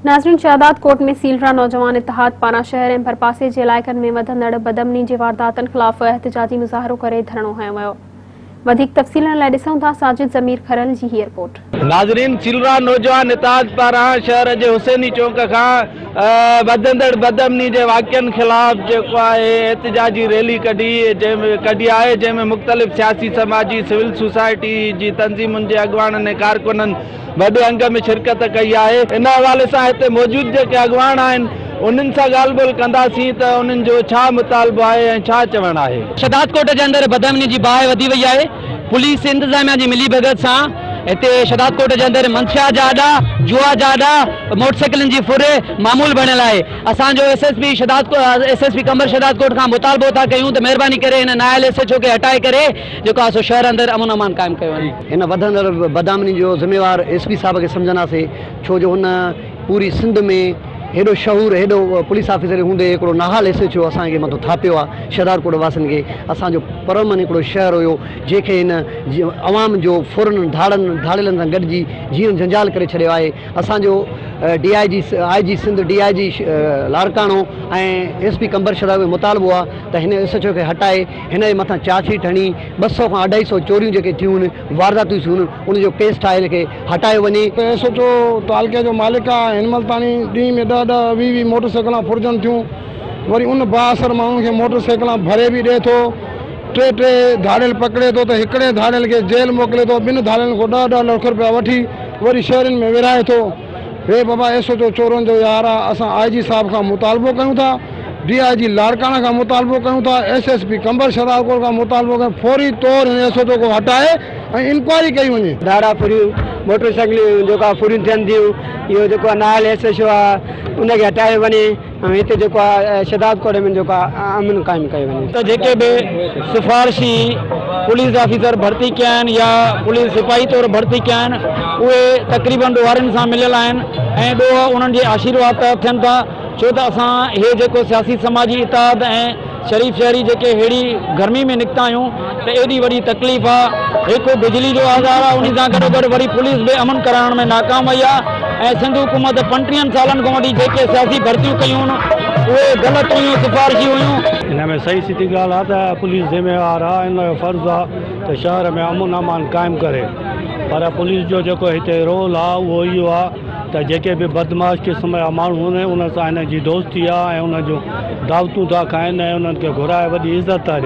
ناظرين شهداد ڪوٽ ۾ سيلرا نوجوان اتحاد پاران شهر ۽ ڀرپاسي جي علائقن ۾ وڌندڙ بدامني جي وارداتن خلاف احتجاجي مظاهرو ڪري ڌرڻو هنيو ويو. وڌيڪ تفصيلن لاء ڏسون ٿا ساجد ضمير کرل جي هي رپورٽ. ناظرين سيلرا نوجوان اتحاد پاران شهر جي حسيني چونڪ کان وڌندڙ بدامني جي واقعن خلاف جيڪو آهي احتجاجي ريلي ڪڍي ڪڍي آهي جنهن ۾ مختلف سياسي سماجي سول سوسائٽي جي تنظيمن جي اڳواڻن ۽ ڪارڪنن وڏي انگ ۾ شرڪت ڪئي آهي. ان حوالي سان هتي موجود جيڪي اڳواڻ آهن انهن سان ڳالهه ٻولهه ڪنداسين ته انهن جو ڇا مطالبو آهي ۽ ڇا چوڻ آهي. شھدادڪوٽ جي اندر بدامني جي باهه وڌي وئي آهي، پوليس انتظاميا جي ملي ڀڳت سان هتي شھدادڪوٽ جي اندر منشيات جا اڏا، جوا جا اڏا، موٽرسائيڪلن جي ڦر معمول بڻيل آهي، اسان جو S S P Shahdadkot S S P Qambar Shahdadkot کان مطالبو ٿا ڪيون ته مهرباني ڪري هن نااهل ايس ايڇ او کي هٽائي ڪري جيڪو آهي سو شهر اندر امن امان قائم ڪيو وڃي. هن وڌندڙ بدامني جو ذميوار ايس پي صاحب کي سمجهنداسين ڇو جو هن پوري سنڌ ۾ هيڏو شعور هيڏو پوليس آفيسر هوندي هڪڙو نااهل ايس ايڇ او اسان کي مٿو ٿاپيو آهي شهدادڪوٽ واسين کي اسان جو پرامن هڪڙو شهر هيو جنهن کي هن عوام جو ڦرن ڌاڙن ڌاڙيلن سان گڏجي جيئڻ جنجال ڪري ڇڏيو آهي اسان جو D I G I G Sindh D I G Larkana ۽ S P Qambar Shahdadkot کي مطالبو آهي ته هن ايس ايڇ او کي هٽائي هن جي مٿان چارج شيٽ هڻي 200 کان اڍائي سئو چوريون جيڪي ٿيون آهن وارداتون ٿيون آهن ان جو ڪيس ٺاهي هن کي هٽايو وڃي. ايس ايڇ او تعلقي جو مالڪ آ هن مهل تاڻي ڏينهن ۾ ڏهه ڏهه 20 20 موٽر سائيڪلان ڦرجن ٿيون وري ان بااثر ماڻهن کي موٽر سائيڪلان ڀري به ڏئي ٿو ٽي ٽي ڌاڙيل پڪڙي ٿو ته هڪڙي ڌاڙيل کي جيل موڪلي ٿو ٻن ڌاڙيلن کان ڏهه ڏهه لک رپيا وٺي وري شهرين ۾ ورهائي ٿو. هي بابا ايس ايڇ او چورن جو يار آ اسان آء جي صاحب کان مطالبو ڪيون ٿا ڊي I جي لاڙڪاڻا کان مطالبو ڪيون ٿا S S P Qambar Shahdadkot کان مطالبو ڪيون فوري طور هن ايس ايڇ او کي هٽائي ۽ انڪوائري ڪئي وڃي. ڌاڙا ڦريون موٽر سائيڪلون جيڪو آ ڦريون ٿين ٿيون اهو جيڪو آ نااهل ايس ايڇ او آ ان کي هٽايو وڃي. ۽ هتي جيڪو آهي شهدادڪوٽ ۾ جيڪو آهي امن قائم ڪيو وڃي. ته جيڪي به سفارشي پوليس آفيسر ڀرتي ڪيا آهن يا پوليس سپاهي طور ڀرتي ڪيا آهن اهي تقريبن ڏوهارين سان مليل آهن ۽ ڏوهه انهن جي آشيرواد تحت ٿين ٿا ڇو ته اسان هي جيڪو سياسي سماجي اتحاد ۽ شريف شهري جيڪي ههڙي گرمي ۾ نڪتا آهيون ته ايڏي وڏي تڪليف آ هڪ بجلي جو آزار آ انهي سان گڏو گڏ وري پوليس به امن ڪرائڻ ۾ ناڪام وئي آ ۽ سنڌ حڪومت پنٽيهن سالن کان وٺي جيڪي سياسي ڀرتيون ڪيون اهي غلط هيون سفارشي هيون. ان ۾ صحيح سڌي ڳالهه آ ته پوليس ذميوار آ ان جو فرض آ ته شهر ۾ امن امان قائم ڪري پر پوليس جو جيڪو هتي رول آ اهو اهو آ ته جيڪي به بدمعاش قسم جا ماڻهو آهن انهن سان هنن جي دوستي آ ۽ انهن جون دعوتون ٿا کائن ۽ انهن کي گهرائي وڏي عزت ٿا ڏين.